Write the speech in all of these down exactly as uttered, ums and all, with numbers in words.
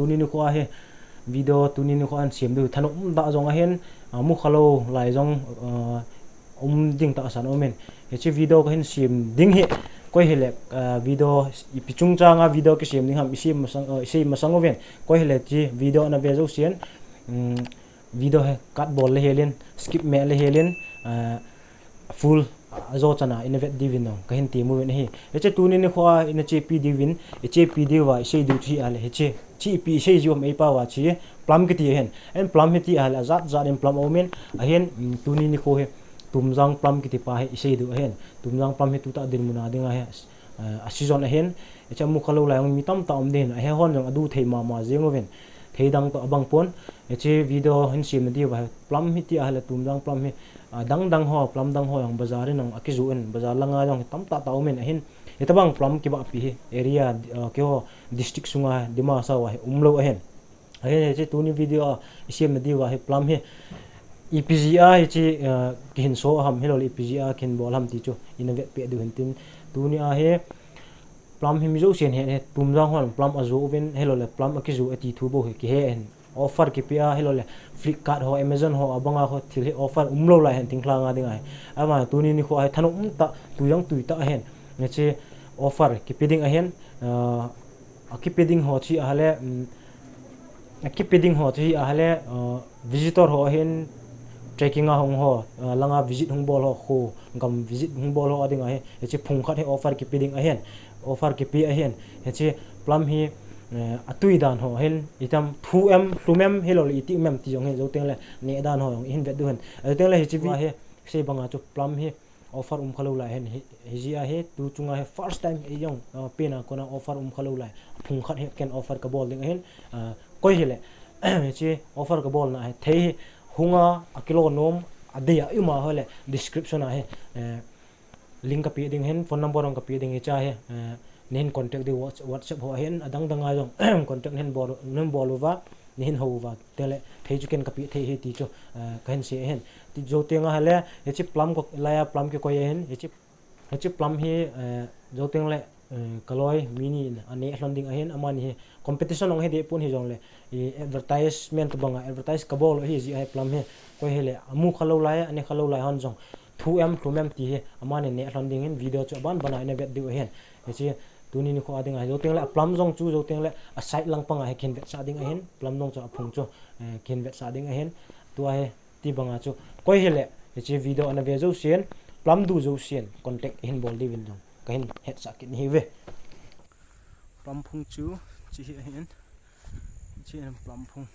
Tuni nikho a hi video tuni nikho a hin sem diu thanom tah jong ahin, a, mukhalou lai jong, a, um ding tahsan aumin. Hiche video kahin sem ding hi, koi hile, a, video ipi chungchang a video kisem ding ham isei masang, a, isei masang uvin. Koi hile hiche video ana ve jousen, um, video hi cut bol le helin, skip me le helin, a, full ajo chan a ina vet diuvin jong kahin temuvin ahi. Hiche tuni nikho a ina chepi diuvin, ichepi diuva isei diu chu hi ahile, hiche, hiche ipi isei jiu ham eipao a hiche plum kiti ahin. Ahin plum hi ti ahile ajat jat in plum aumin, ahin, um, tuni nikho hi Tumjang plum kiti pa hi isei diu ahin. Tumjang plum hi tuta dinmun a dinga hi, a, a season ahin. Hiche mukhalou lai jong mi tamtah um ding ahin, ahe hon jong adu thei mama jeng uvin. Thei dang toh abang pon. Hiche video hin sem nadiuva hi plum hi ti ahile Tumjang plum hi, a, dang dang ho, plum dang ho jong bazar in jong akijoh in, bazar langa jong hi tamtah tah umin ahin. Hitabang plum kibahpi hi area, a, keiho district sunga Dima Hasao a hi umlou ahin. Ahin hiche tuni video a isem nadiuva hi plum hi ipi jeh a hiche, a, kihin so ham hiloule ipi jeh a kihin bol ham ti chu ina vetpeh diu hin tin, tuni a hi plum hi mi jousen ahet ahi, Tumjang hon plum ajoh uvin, hiloule plum akijoh ati thu bou hi kihe ahin. Offer kipe a, hiloule Flipkart ho, Amazon ho, abanga ho thil hi offer umlou lai ahin thinglhang a dinga hi. Ama tuni nikho a hi thanom tah, tui jong tui tah ahin. Hiche offer kipe ding ahin, a, akipe ding ho chu hi ahile, um, akipe ding ho chu hi ahile, a, visitor ho ahin, trekking a hung ho, a, langa visit hung bol ho, kho gam visit hung bol ho a dinga hi, hiche phung khat hi offer kipe ding ahin, offer kipe ahin, hiche plum hi, eh, atui dan ho ahin, itam thu em, lhum em, hiloule iti um em ti jong hi, jou tengle neh dan ho jong ihin vet diu ahin. Ajou tengle hiche video hi, sei banga chu plum hi, offer um khalou lai ahin, hi, hijeh a hi, tu chunga hi first time eijong, a, pen a kona offer um khalou lai. Phung khat hi ken offer kabol ding ahin, a, koi hile, hiche offer kabolna hi, thei hi, hunga, akilo nom, adei a, i um a hile, description a hi, eh, link kapeh ding ahin, phone number jong kapeh ding hiche a hi, eh, neihin contact diu Whats-, WhatsApp ho ahin, adang dang a jong, contact neihin bol, neihin bol uva, neihin hou uva. Tengle, thei chu ken kapeh thei ahi ti chu, eh, kahin sei ahin. Ti jou tenga hile, hiche plum ko, laiya plum kikoi ahin, hiche, hiche plum hi, eh, jou tengle, eh, kaloi, mi ni in aneh lhon ding ahin, amani hi competition jong hi deh pon hijongle, i advertisement tobanga advertise kabol u ahijeh a hi plum hi, koi hile, amu khalou lai, ane khalou lai hon jong, thu em, lhum em ti hi, amani neh lhon ding ahin, video chu aban bana ina vet diu ahin. Hiche, tuni nikho a dinga hi, jou tengle, a plum jong chu, jou tengle, a side lang panga hi kihin vetsah ding ahin, plum jong chu aphung chu, eh, kihin vetsah ding ahin, tua hi, ti banga chu, koi hile, hiche video ana ve jousen, plum du jousen, contact ihin bol diuvin jong, kahin hetsah kit nahiuve. Plum phung chu, hiche hi ahin, hiche ahin plum phung.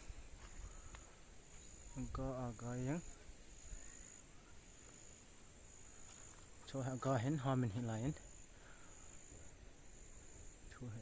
Aga, aga jeng. Chu hi aga ahin, hamin hilai in. Chu hi.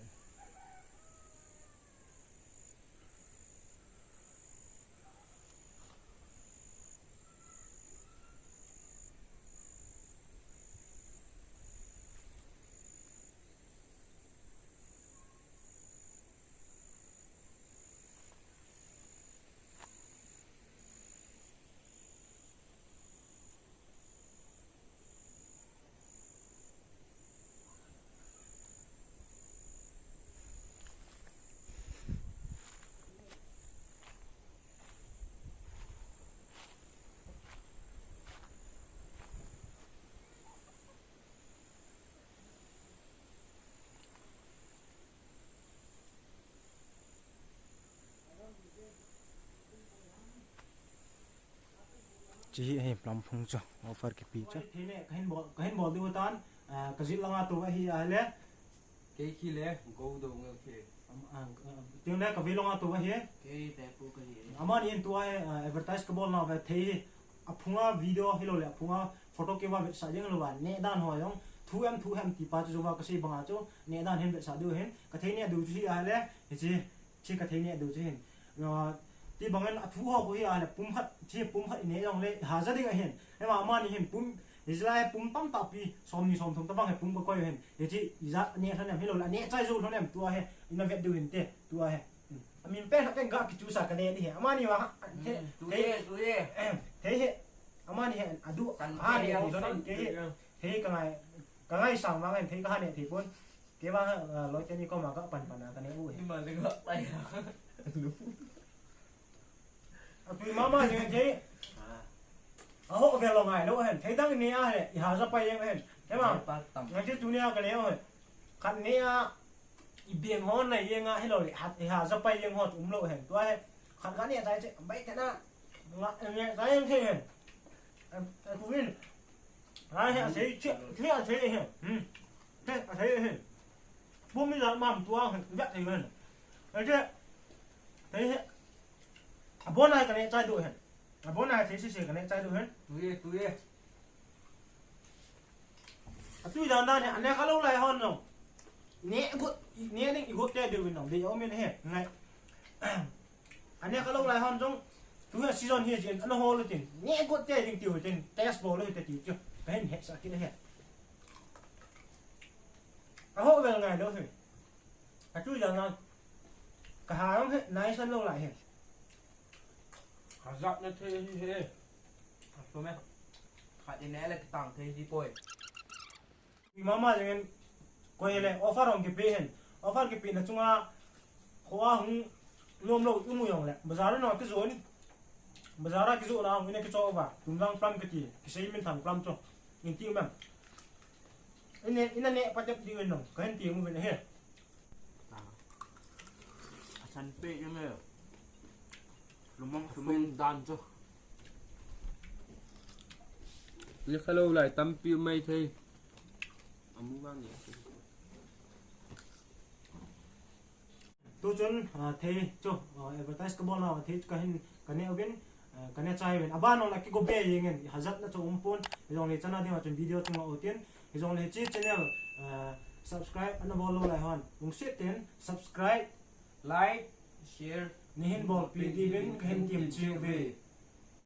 Hiche hi ahi plum phung chu, offer kipe chu. Thei ne, kahin bol, kahin bol diu tan, ah, kajil langa tou ahi ahile. Kei khi le, Goudou Ngelkhe. Am, ah, ah, tengle kavei langa tou ahi. Kei Tepu kahi. Amani in tua hi, ah, advertise kabolnauve thei hi. Aphunga video hiloule, aphunga photo keiva vetsah jeng louva, neh dan ho jong, thu em, thu hem ti pa chu jouva kasei banga chu, neh dan hin vetsah diu ahin, kathei neh diu chu hi ahile, hiche, hiche kathei neh diu chu hin. Ah, ti bangin athu ho khu hi ahile, pum khat, hiche pum khat ineh jongle, ihaja ding ahin. Hima amani hin pum, hiche lai pum tamtah pi, somni somthum tobang hi pum kakoi u ahin. Hiche, ijat neh lhon em, hiloule, aneh chai jou lhon em, tua hi, ina vet diu hinte, tua hi. Amin pen, pen ga kichusa kaneh ding ahi. Amani va, hmm, thei, tu thei, ye, tu ye. Thei hi. Amani hi, adu, san ha ne, ya, tu san, thei hi. Ya. Thei kangai, kangai sang vangin thei kaha ne thei pon. Kei vang, ah, loi teni koma kapan pan a kaneh u ahi. Ima ding la pai. Atui mama jeng thei. Aho ve lo ngai lo hen. Thei dang ni a he. I haja pai jeng hen. Thei ma. Thei pa tam. Ngai tu ni a ka le hen. Khat ni a i beng ho na jeng a he lo le. Hat i haja pai jeng ho um lo hen. Tua he. Khat ka ni a chai che. Bai thei na. Nga ni a chai jeng thei hen. A tu ni. Ai he a sei che. Che a sei he. Hmm. Che a sei he. Bu mi la mam tua he. Ya thei hen. Ai che. Thei he. Abon ai ka ne chai do hen. Abon ai thei se se ka ne chai do hen. Tu ye, tu ye. Atui dan dan he, ane ka lo lai hon no. Ne got, ne ding i got te de win no. De o men he. Ngai. Ane ka lo lai hon jong. Tu he season he jin, ana hol tin. Ne got te ding tiu tin. Test bol lo te tiu tiu. Ka hin he sa ki he. Aho vel ngai lo he. Atui dan dan. Ka ha jong he, nai san lo lai he. Hajat na thei hi he. Aso me. Khat in ele kitang thei hi poi. Mama jeng koi le offer hong kipe hen. Offer kipe na chunga khoa hung nom lo imu jong le. Bazar na kijon. Bazar a kijon na hung ina kicho va. Tumlang plam kiti. Kisei min thang plam cho. In ti mem. Ina ina ne patep di no. Ka hin ti mu ben he. Asan pe yung eh. Lumang sumin dan cho. Ni kalau lai tampi mai thei. Amu bang ni. Tu chun, ah, thei chu, ah, advertise ka bol na thei chu ka hin ka ne uvin, ah, ka ne chai uvin. Aban nong la kigo be jeng in, hajat na chu um pon. Hijong le chana ding a chun video chunga utin. Hijong le chi channel, ah, subscribe ana bol lo lai hon. Lungset ten subscribe, like, share, ni hin bol pi di vin ka hin tim chi uve.